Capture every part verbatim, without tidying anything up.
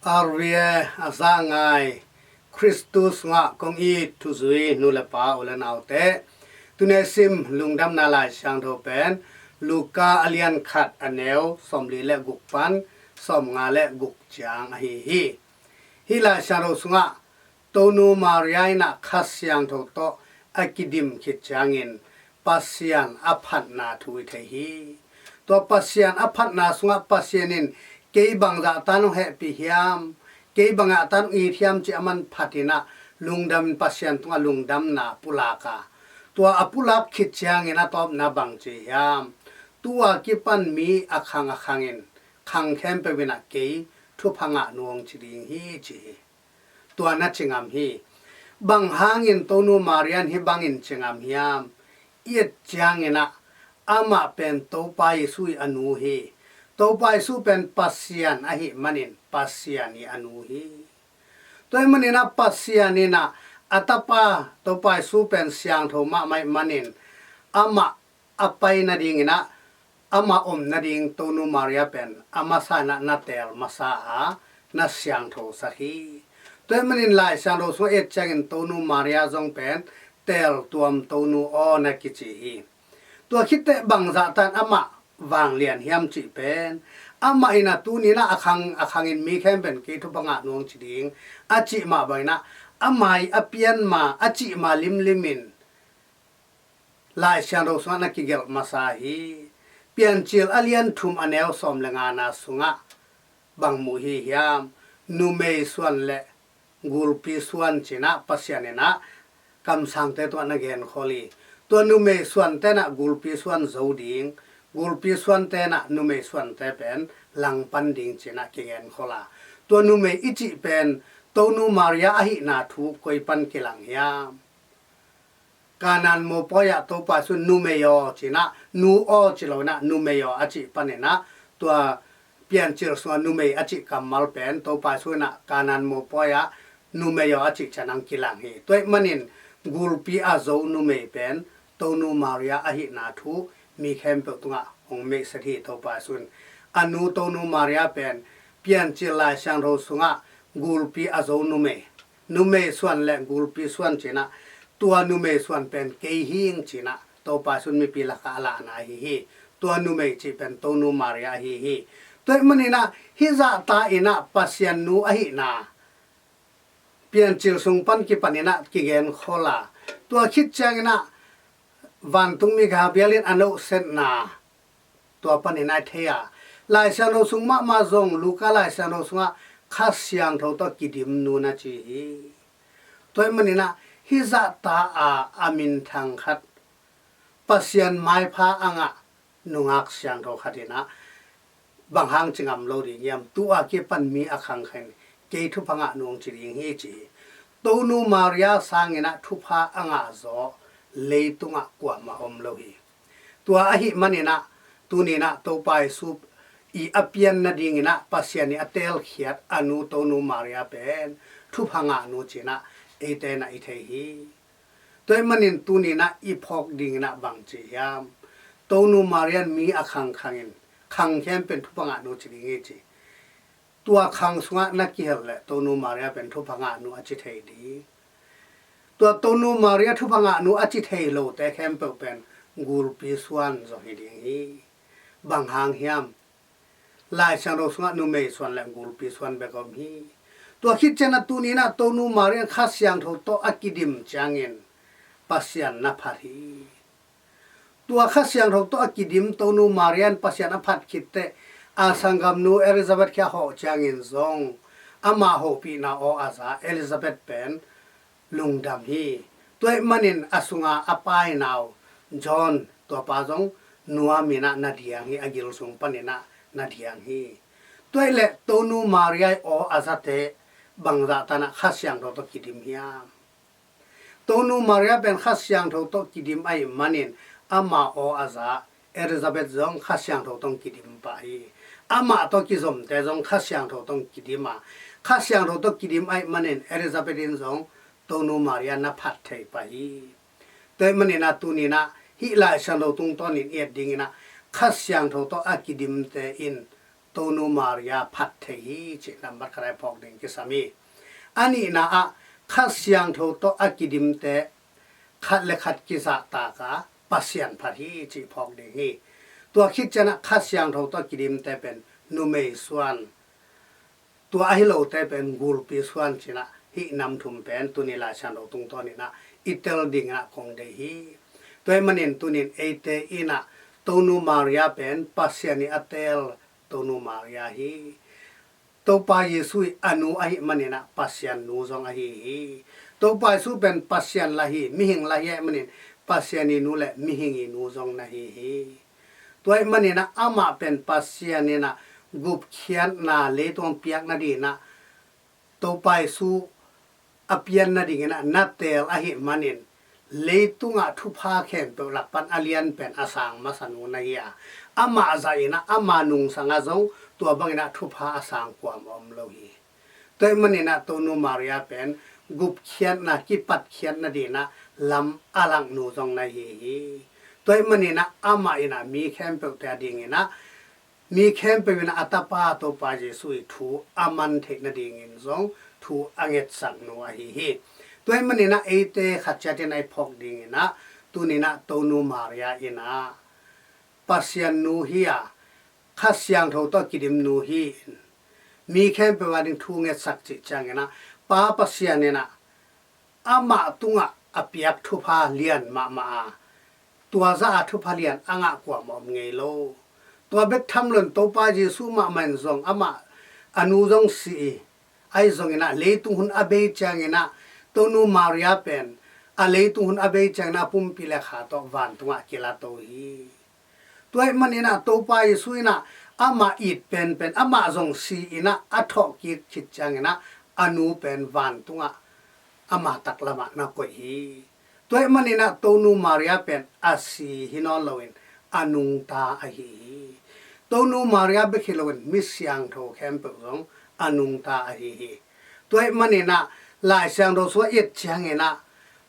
R V A a za ngai Khristu sungah kong it thuzui nu le pa u le naute, tuni sim lungdamna Lai Siangtho pen Luka a lian khat a neu sawmli le guk pan sawmnga le guk ciang ahi hi. Hih Lai Siangtho sungah Tonu Maria in ah Kha Siangtho tawh a kidim khit ciangin Pasian a phatna thu i thei hi. Tua Pasian a phatna sungah Pasian in kei bangzah tan hong hehpih hiam, kei bangzah tan hong it hiam ci a man phat in ah lungdam, Pasian tungah lungdamna pulak a, tua a pulak khit ciangin a tawpna bang ci hiam, tua kipan mi a khang a khangin khang khempeuh in ah kei thupha ngah nu hong ci ding hi ci hi. Tua na ci ngam hi. Bang hangin Tonu Maria in hih bangin ci ngam hiam? I et ciangin ah amah pen Topa Jesu i a nu hi. Topa Jesu pen Pasian ahih manin Pasian i a nu hi. Tua ahih manin ah Pasian in ah a tapa Topa Jesu pen siangtho mahmah ahih manin amah a pai nadingin ah, amah om nading Tonu Maria pen a masa in ah na teel masa a, na siangtho sak hi. Tua ahih manin Lai Siangtho sungah et ciangin Tonu Maria zong pen teel tuam Tonu aw na kici hi. Tua khitteh bangzah tan amah vanglian hiam cih pen, amah in ah tuni in ah a khang a khangin mi khempeuh in kei thupha ngah nu hong ci ding a cih mah bangin ah, amah i a pian ma, a cih ma limlim in Lai Siangtho sungah na kigelh masa hi. Piancil a lian thum a neu sawm le ngana sungah bang mu hi hiam? Numei suan le gulpi suan ci in ah Pasian in ah kamsangte tungah na genkhol hi. Tua numei suante in ah gulpi suan zo ding, gulpi suante in ah numei suante pen langpan ding ci in ah kigenkhol a, tua numei i cih pen Tonu Maria ahihna thu koi pan kilang hiam? Kanaan mopawi ah Topa Jesu in numei aw ci in ah, nu aw ci lo in ah numei aw a cih panin ah, tua Piancil sungah numei a cih kammal pen Topa Jesu in ah Kanaan mopawi ah numei aw a cih ciang hong kilang hi. Tua ahih manin gulpi a zo numei pen Tonu Maria ahihna thu mi khempeuh tungah hong meiset hi. Topa Jesu in a nu Tonu Maria pen Piancil Lai Siangtho sungah gulpi a zo numei, numei suan le gulpi suan ci in ah, tua numei suan pen kei hi ing ci in ah Topa Jesu in mipi lakah a lahna ahi hi. Tua numei cih pen Tonu Maria ahi hi. Tua ahih manin ah hih zahta in ah Pasian nu ahihna Piancil sung pan kipan in ah kigenkhol a, tua khit ciangin ah vantungmi Gabriel in a nohsetna tua panin a i thei a, Lai Siangtho sung mahmah zong Luka Lai Siangtho sungah Kha Siangtho tawh kidim nu na ci hi. Tua ahih manin ah hih zahta a a minthang khat, Pasian maipha a ngah nungak siangtho khat in ah bang hang ci ngam lo ding hiam? Tua kipan mi a khang khangin kei thupha ngah nu hong ci ding hi ci hi. Tonu Maria sangin ah thupha a ngah zaw leitungah kuamah om lo hi. Tua ahih manin ah tuni in ah Topa Jesu i a pian nadingin ah Pasian i a teelkhiat a nu Tonu Maria pen thupha ngah nu ci in ah eite in ah i thei hi. Tua ahih manin tuni in ah i phawk dingin ah bang ci hiam? Tonu Maria in mi a khang khangin khang khempeuh in thupha ngah nu ci ding hi ci. Tua khang sungah na kihel leh Tonu Maria pen thupha ngah nu a ci thei ding. Tua Tonu Maria thupha ngah nu a ci thei lote khempeuh pen gulpi suan zong hi ding hi. Bang hang hiam? Lai Siangtho sungah numei suan le gulpi suan bek om hi. Tua khit ciangin ah tuni in ah Tonu Maria in Kha Siangtho tawh a kidim ciangin Pasian na phat hi. Tua Kha Siangtho tawh a kidim Tonu Maria in Pasian a phat khit teh, a sanggamnu Elizabeth kiang a hawh ciangin zong amah hopihna aw a za Elizabeth pen lungdam hi. Tua ahih manin a sunga a painau John, tua pa zong nuam in ah na diang hi, a gil sung panin ah na diang hi. Tua ahih leh Tonu Maria i aw a zate bangzah tan ah Kha Siangtho tawh kidim hiam? Tonu Maria pen Kha Siangtho tawh kidim ahih manin ama aw a za Elizabeth zong Kha Siangtho tawh kidim pah hi. Amah tawh kizomte zong Kha Siangtho tawh kidim a, Kha Siangtho tawh kidim ahih manin Elizabeth in zong Tonu Maria na phat thei pah hi. Tua ahih manin ah tuni in ah hih Lai Siangtho tungtawnin i et dingin ah Kha Siangtho tawh a kidimte in Tonu Maria phat thei hi cih nambat khat ah i phawk ding kisam hi. A nihna ah Kha Siangtho tawh a kidimte khat le khat kizahtak a Pasian phat hi cih phawk ding hi. Tua khit ciangin ah Kha Siangtho tawh a kidimte pen numei suan, tua ahi lote pen gulpi suan ci-in ah hih nam thum pen tuni Lai Siangtho tungtawnin ah i tel dingin ah kong deih hi. Tua ahih manin tunin eite in ah Tonu Maria pen Pasian in a teel Tonu Maria hi. Topa Jesu ii a nu ahih manin ah Pasian nu zong ahi hi. Topa Jesu pen Pasian la hi, mihing la hi ahih manin Pasian ii nu le mihing ii nu zong na hi hi. Tua ahih manin ah amah pen Pasian in ah gupkhiatna leitung piak nadingin ah Topa Jesu a pian nadingin ah na teel ahih manin leitungah thupha khempeuh lak pan a lian pen a sang masa nu na hi a, amah zahin ah ama nungsang ah zong tua bangin ah thupha a sang kuamah om lo hi. Tua ahih manin ah Tonu Maria pen gupkhiatna kipatkhiat nadingin ah lam a lak nu zong na hi hi. Tua ahih manin ah amah in ah mi khempeuhte adingin ah mi khempeuh in a tapa Topa Jesu ii thu a man theih nadingin zong thu a ngetsak nu ahi hi. Tua ahih manin ah eite khat ciatin ah i phawk dingin ah tunin ah Tonu Maria in ah Pasian nu hi a, Kha Siangtho tawh kidim nu hi in, mi khempeuh ading thu ngetsak cih ciangin ah Pa Pasian in ah amah tungah a piak thupha lian mahmah a, tua zah a thupha lian a ngah kuamah om ngei lo. Tua bek tham loin Topa Jesu mahmah in zong amah a nu zong si hi. Ahi zongin ah leitung hun a bei ciangin ah Tonu Maria pen a leitung hun a bei ciangin ah pumpi le kha tawh vantungah kilato hi. Tua ahih manin ah Topa Jesu in ah amah it penpen amah zong si in ah a thawhkik khit ciangin ah a nu pen vantungah ama taklamah na koih hi. Tua ahih manin ah Tonu Maria pen a si hi nawn loin a nungta ahi hi. Tonu Maria bek hi loin mi siangtho khempeuh zong a nungta ahi hi. Tua ahih manin ah Lai Siangtho sungah i et ciangin ah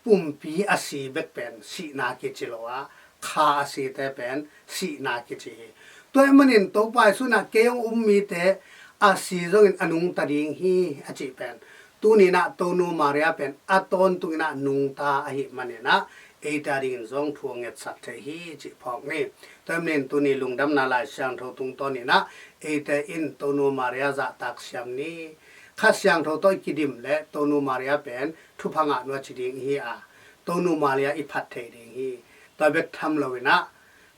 pumpi a si bek pen sihna kici lo a, kha a site pen sihna kici hi. Tua ahih manin Topa Jesu in ah kei hong um mite a si zongin a nungta ding hi a cih pen tunin ah Tonu Maria pen a tawntungin ah nungta ahih manin ah eite adingin zong thu a ngetsak thei hi cih phawk ni. Tua ahih manin tuni Lungdamna Lai Siangtho tungtawnin ah eite in Tonu Maria zahtak siam ni. Kha Siangtho tawh i kidim leh Tonu Maria pen thupha ngah nu a ci ding i hi a, Tonu Maria i phat thei ding hi. Tua bek tham loin ah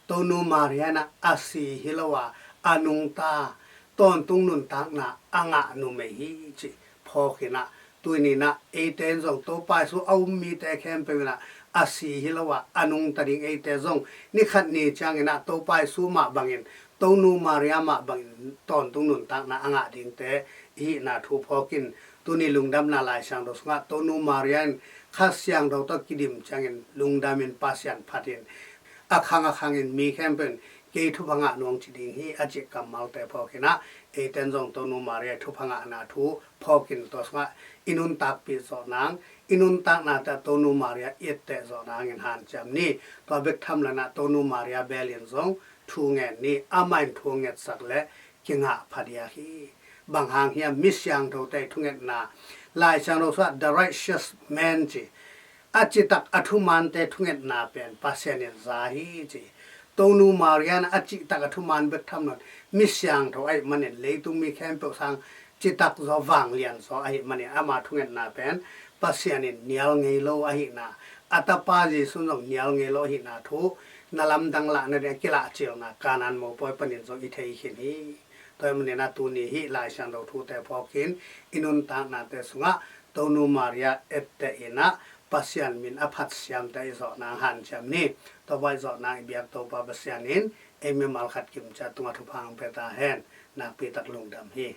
Tonu Maria in ah a si hi lo a, a nungta, tawntung nuntakna a ngah numei hi cih phawkin ah tunin ah eite in zong Topa Jesu a um mite khempeuh in ah a si hi lo a, a nungta ding eite zong ni khat ni ciangin ah Topa Jesu mah bangin, Tonu Maria mah bangin tawntung nuntakna a ngah dingte i hihna thu phawkin tuni Lungdamna Lai Siangtho sungah Tonu Maria in Kha Siangtho tawh kidim ciangin lungdamin Pasian phatin a khang a khangin mi khempeuh in kei thupha ngah nuam ci ding hi a cih kammalte phawkin ah eite in zong Tonu Maria thupha ngahna thu phawkin tua sungah i nuntakpih zawh nang, i nuntaknate ah Tonu Maria i etteh zawh nangin hanciam ni. Tua bek tham loin ah Tonu Maria belin zong thu ngen ni. Amah in thu ngetsak leh kingah phadiak hi. Bang hang hiam? Mi siangthote i thungetna, Lai Siangtho sungah the righteous man ci, a citak a thumante thungetna pen Pasian in za hi ci. Tonu Maria in a citak a thuman bek tham loin mi siangtho ahih manin leitung mi khempeuh sang citak zaw vanglian zaw ahih manin ama thungetna pen Pasian in nial ngei lo ahihna, a tapa Jesu in zong nial ngei lo ahihna thu na lamdang lahna ding a kilahcilna Kanaan mopawi panin zong i thei khin hi. Tua ahih manin ah tuni hih Lai Siangtho thute phawkin i nuntaknate sungah Tonu Maria etteh in ah Pasian min a phat siamte i zawh nang hanciam ni. Tua bang i zawh nang i biak Topa Pasian in ei mimal khat kimciat tungah thupha hong pia ta hen. Nakpi tak lungdam hi.